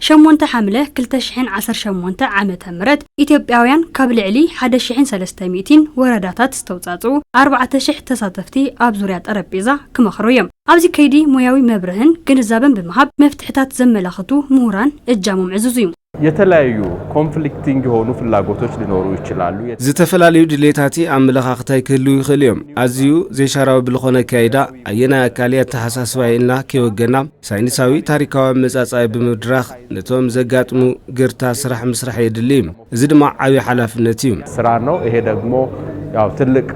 ሸሞንተ ሓምለ ክልተ ሽሕን ዓሰርተ ሸሞንተ ዓመተ ምህረት ኢትዮጵያውያን ካብ ልዕሊ ሓደ ሽሕን ሰለስተ ሚእትን ወረዳታት ዝተውጻጽኡ ኣርባዕተ ሽሕ ተሳተፍቲ ኣብ ዙርያ ጠረጴዛ ክመኽሩ እዮም። ኣብዚ ከይዲ ሞያዊ መብርህን ግንዛበን ብምሃብ መፍትሕታት ዘመላኽቱ ምሁራን እጃሞም ዕዙዝ እዩ። የተለያዩ ኮንፍሊክቲንግ የሆኑ ፍላጎቶች ሊኖሩ ይችላሉ። ዝተፈላለዩ ድሌታት ኣመለኻኽታይ ክህልው ይኽእሉ እዮም። ኣዝዩ ዘይሻራዊ ብልኾነ ኣካይዳ ኣየናይ ኣካል ኣተሓሳስባ ኢልና ከይወገና ሳይንሳዊ ታሪካዊ ኣመጻጽኣ ብምድራኽ ነቶም ዘጋጥሙ ገርታ ስራሕ ምስራሕ የድሊ እዩ። እዚ ድማ ዓብዪ ሓላፍነት እዩ። ስራ ነው። ይሄ ደግሞ ያው ትልቅ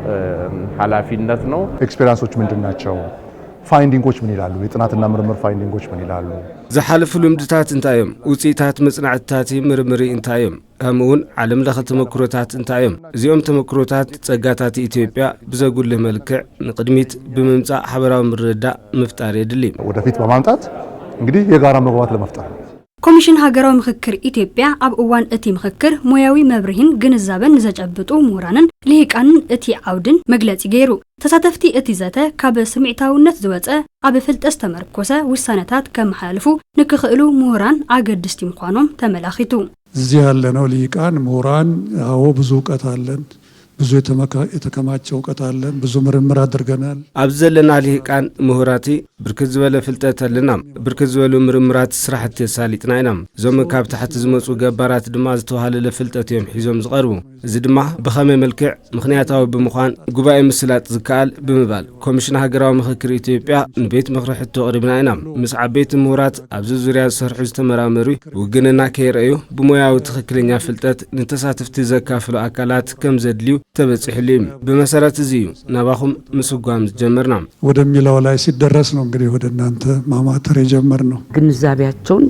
ኃላፊነት ነው። ኤክስፔሪንሶች ምንድን ናቸው? ፋይንዲንጎች ምን ይላሉ? የጥናትና ምርምር ፋይንዲንጎች ምን ይላሉ? ዝሓለፉ ልምድታት እንታይ እዮም? ውፅኢታት መፅናዕትታት ምርምር እንታይ እዮም? ከምኡ እውን ዓለም ለኸ ተመክሮታት እንታይ እዮም? እዚኦም ተመክሮታት ጸጋታት ኢትዮጵያ ብዘጉልህ መልክዕ ንቕድሚት ብምምጻእ ሓበራዊ ምርድዳእ ምፍጣር የድሊ። ወደፊት በማምጣት እንግዲህ የጋራ መግባባት ለመፍጠር ነው። ኮሚሽን ሃገራዊ ምኽክር ኢትዮጵያ ኣብ እዋን እቲ ምኽክር ሞያዊ መብርሂን ግንዛበን ንዘጨብጡ ምሁራንን ልሂቃንን እቲ ዓውድን መግለጺ ገይሩ። ተሳተፍቲ እቲ ዘተ ካብ ስምዒታውነት ዝወጸ ኣብ ፍልጠት ዝተመርኮሰ ውሳነታት ከመሓላልፉ ንክኽእሉ ምሁራን ኣገድስቲ ምዃኖም ተመላኺቱ። እዚህ ያለነው ልሂቃን ምሁራን አዎ ብዙ እውቀት አለን፣ ብዙ የተከማቸ እውቀት አለን፣ ብዙ ምርምር አድርገናል። ኣብዚ ዘለና ልሂቃን ምሁራቲ ብርክት ዝበለ ፍልጠት ኣለና። ብርክት ዝበሉ ምርምራት ስራሕቲ ኣሳሊጥና ኢና። እዞም ካብ ታሕቲ ዝመፁ ገባራት ድማ ዝተዋሃለለ ፍልጠት እዮም ሒዞም ዝቐርቡ። እዚ ድማ ብኸመይ መልክዕ ምኽንያታዊ ብምዃን ጉባኤ ምስላጥ ዝከኣል ብምባል ኮሚሽን ሃገራዊ ምኽክር ኢትዮጵያ ንቤት ምኽሪ ሕቶ ኣቕሪብና ኢና። ምስ ዓበይቲ ምሁራት ኣብዚ ዙርያ ዝሰርሑ ዝተመራመሩ ውግንና ከይረኣዩ ብሞያዊ ትኽክለኛ ፍልጠት ንተሳተፍቲ ዘካፍሉ ኣካላት ከም ዘድልዩ ተበጺሕሉ እዩ። ብመሰረት እዚ እዩ ናባኹም ምስጓም ዝጀመርና። ወደሚለው ላይ ሲደረስ ነው እንግዲህ ወደ እናንተ ማማተር የጀመርነው። ግንዛቤያቸውን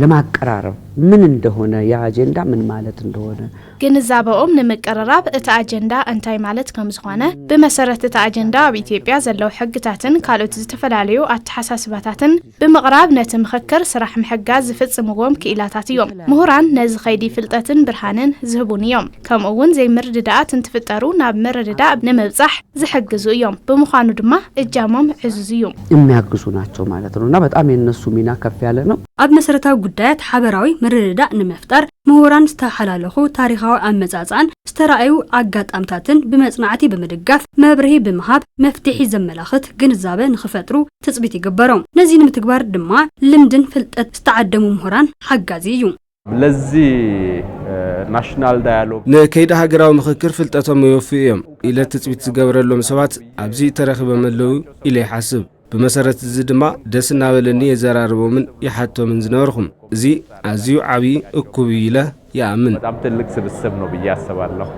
ለማቀራረብ ምን እንደሆነ ያ አጀንዳ ምን ማለት እንደሆነ ግንዛበኦም ንምቅርራብ እቲ ኣጀንዳ እንታይ ማለት ከም ዝኾነ ብመሰረት እቲ ኣጀንዳ ኣብ ኢትዮጵያ ዘለዉ ሕግታትን ካልኦት ዝተፈላለዩ ኣተሓሳስባታትን ብምቕራብ ነቲ ምኽክር ስራሕ ምሕጋዝ ዝፍጽምዎም ክኢላታት እዮም። ምሁራን ነዚ ኸይዲ ፍልጠትን ብርሃንን ዝህቡን እዮም። ከምኡ እውን ዘይምርድዳኣት እንትፍጠሩ ናብ ምርድዳእ ንምብጻሕ ዝሕግዙ እዮም። ብምዃኑ ድማ እጃሞም ዕዙዝ እዩ። የሚያግዙ ናቸው ማለት ነው እና በጣም የነሱ ሚና ከፍ ያለ ነው። ኣብ መሰረታዊ ጉዳያት ሓበራዊ ምርድዳእ ንምፍጣር ምሁራን ዝተሓላለኹ ታሪኻዊ ኣመጻጽኣን ዝተራእዩ ኣጋጣምታትን ብመጽናዕቲ ብምድጋፍ መብርሂ ብምሃብ መፍትሒ ዘመላኽት ግንዛበ ንኽፈጥሩ ትጽቢት ይግበሮም። ነዚ ንምትግባር ድማ ልምድን ፍልጠት ዝተዓደሙ ምሁራን ሓጋዚ እዩ። ለዚህ ናሽናል ዳያሎግ ንከይዲ ሃገራዊ ምኽክር ፍልጠቶም የወፍዩ እዮም ኢለ ትጽቢት ዝገብረሎም ሰባት ኣብዚ ተረኺቦም ኣለዉ ኢለ ይሓስብ። ብመሰረት እዚ ድማ ደስ እናበለኒ የዘራርቦምን ይሓቶምን ዝነበርኹም። እዚ ኣዝዩ ዓብዪ እኩብ እዩ ኢለ ይኣምን። በጣም ትልቅ ስብስብ ነው ብዬ አስባለሁ።